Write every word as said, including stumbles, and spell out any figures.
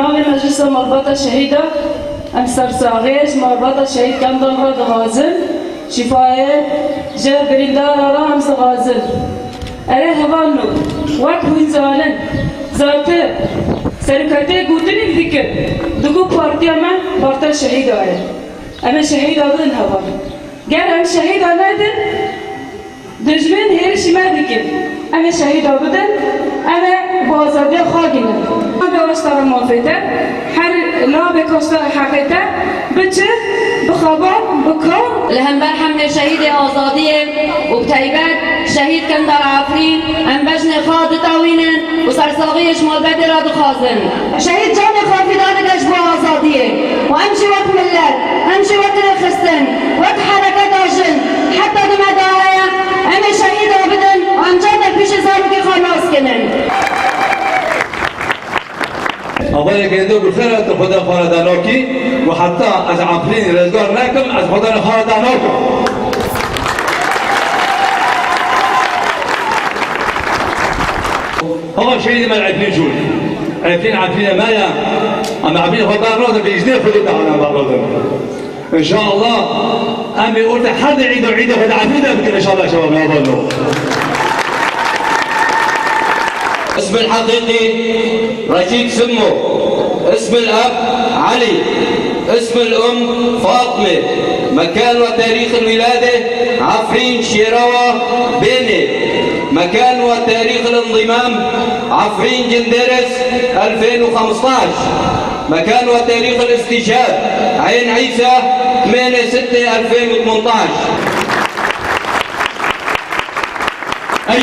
Navê meclisa malbata şehîda, em sersaxiyê ji malbata şehîd Kendal re dixwazin, şîfayê ji birîndara re em dixwazin. Erê hevalno, wek hûn zanin, zaten serokatê gotinê dikin, digo partiya me partiya şehîda ye. Em ê şehîda bidin heval. Ger em şehîda nedin, dijmin hêrişî me dikin. Em ê şehîda bidin, em ê bi azadiya xwe gînin. Em ê westa re mafê te, her navê kosta heqê te, biçe, bixeban, bikar. Li hember hemê şehîdê azadiyê û bi taybet şehîd Kendal Efrîn, em bejnê xwe ditewînin û sersaxiyê ji malbetê re dixwazin. Şehîd canê xwe fîda dike ji bo azadiyê û em jî wek millet, em jî wek rêxistin, wek hereketa jin, heta di me de heye, em ê şehîda bidin û em carnek pêşê zarokê xwe nas kinin. Avayê gendo bi xêr tu xweda xwe re danakî û heta ez Efrîn rêzgar nekim, ez xweda xwe re danakim. Hava şehîdê me Efrîn şûn. Efrîn, Efrînê me ye. Em Efrîn xwe dar nadin, bi îznê Xwedê Teala em dar nadin. Înşallah, em ê orte her di îd û îdê xwe di Efrîn de bikin, înşallah, şewab me abano. اسم الحقيقي رشيد سمو. اسم الأب علي. اسم الأم فاطمة. مكان وتاريخ الولادة عفرين شيراوا بيني. مكان وتاريخ الانضمام عفرين جندرس ألفين وخمستاش. مكان وتاريخ الاستشهاد عين عيسى ثمانية ستة ألفين وثمنتاش. أي.